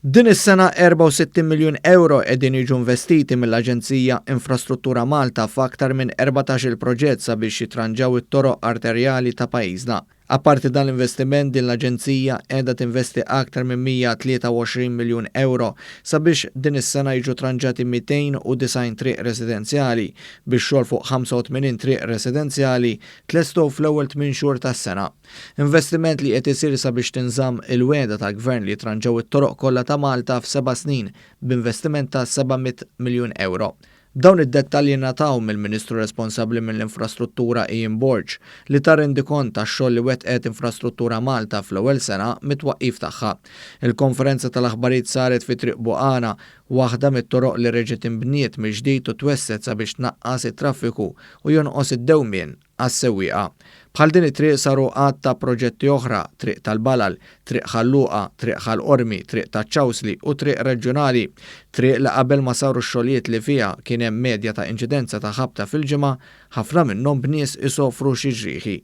Din is-sena 64 miljun ewro qegħdin jiġu investiti mill-Aġenzija Infrastruttura Malta f'aktar minn 14-il proġett sabiex jitranġaw it-toroq arterjali ta' pajjiżna. Apparti dan l-investiment din l-aġenzija qiegħda tinvesti aktar minn 123 miljun ewro sabiex din is-sena jiġu tranġati 290 triq residenzjali, bix-xogħol fuq 85 triq residenzjali tlestow fl-ewwel tmien xhur tas-sena. Investiment li qed isir sabiex tinżamm il-wegħda tal-Gvern li jitranġaw it-toroq kollha ta' Malta f'seba' snin b'investiment ta' 700 miljun ewro. Dawn id-dettalji ngħataw mill-Ministru responsabbli mill-Infrastruttura Ian Borg, li ta rendikont tax-xogħol li wettqet Infrastruttura Malta fl-ewwel sena mit-twaqqif tagħha. Il-konferenza tal-aħbarijiet saret fi Triq Buqana, waħda mit-toroq li reġgħet inbniet mill-ġdid u twessgħet sabiex tnaqqas it-traffiku u jonqos id-dewmien għas-sewwieqa. Bħal din it-triq saru għadd ta' proġetti oħra, Triq tal-Balal, Triq Ħal Luqa, Triq Ħal Qormi, Triq taċ-Ċawsli u Triq Reġjonali. Triq li qabel ma saru x-xogħlijiet li fiha kien hemm medja ta' inċidenza ta' ħabta fil-ġimgħa, ħafna minnhom b'nies isofru xi ġrieħi.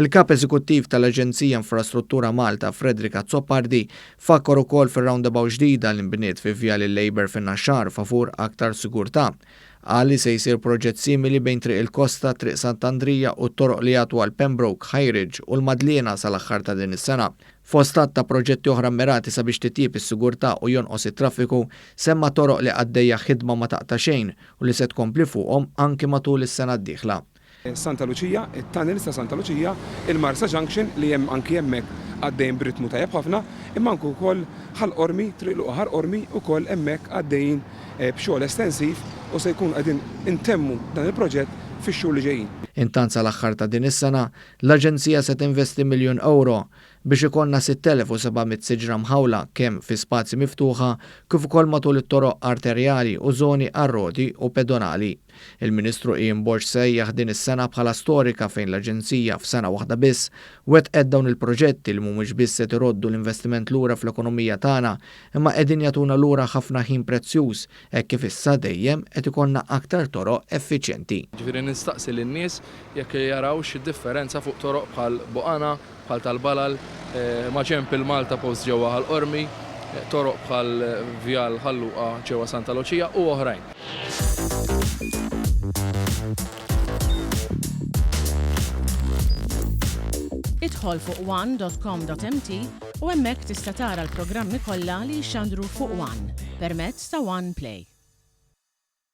Il-Kap Eżekuttiv tal-Aġenzija Infrastruttura Malta Frederick Azzopardi fakkar ukoll fir-roundabout ġdida li nbniet fi Vjal il-Labour fin-Naxxar favur aktar sigurtà. Qal li se jsir proġett simili bejn Triq il-Kosta, Triq Sant'Andrija u t-toroq li jagħtu għal Pembroke, High Ridge u l-Madliena sal-aħħar ta' din is-sena. Fost għadd ta' proġetti oħra mmirati sabiex titjieb is-sigurtà u jonqos it-traffiku, semma toroq li għaddejja ħidma ma taqta' xejn u li se tkompli fuqhom anki matul is-sena d-dieħla. Santa Luċija, it-tunnels ta' Santa Luċija, il-Marsa Junction li hemm anki hemmhekk għaddejjin b'ritmu tajjeb ħafna, imma anke wkoll Ħal Qormi, Triq Luqa Ħal Qormi wkoll hemmhekk għaddejjin b'xogħol estensiv u se jkunu qegħdin intemmu dan il-proġett fix-xhur li ġejjin. Intant sal-aħħar ta' din is-sena, l-Aġenzija se tinvesti miljun ewro biex ikollna 6,700 siġra mħawla kemm fi spazji miftuħa kif ukoll matul it-toroq arterjali u żoni għar-roti u pedonali. Il-Ministru Ian Borg sejjaħ din is-sena bħala storika fejn l-Aġenzija f'sena waħda biss wettqet dawn il-proġetti li mhumiex biss qed iroddu l-investiment lura fl-ekonomija tagħna imma qegħdin jagħtuna lura ħafna ħin prezzjuż hekk kif issa dejjem qed ikollna aktar toroq effiċjenti. Ġifieri nistaqsi lin-nies jekk jarawx differenza fuq toroq bħal Buqana, bħal tal-Balal, maġenb il-Malta Post ġewwa Ħal Qormi, toroq bħal Vjal Ħal Luqa ġewwa Santa Luċija u oħrajn. Idħol fuq one.com.mt u hemmhekk tista' tara l-programmi kollha li jixxandru fuq One permezz ta' One Play.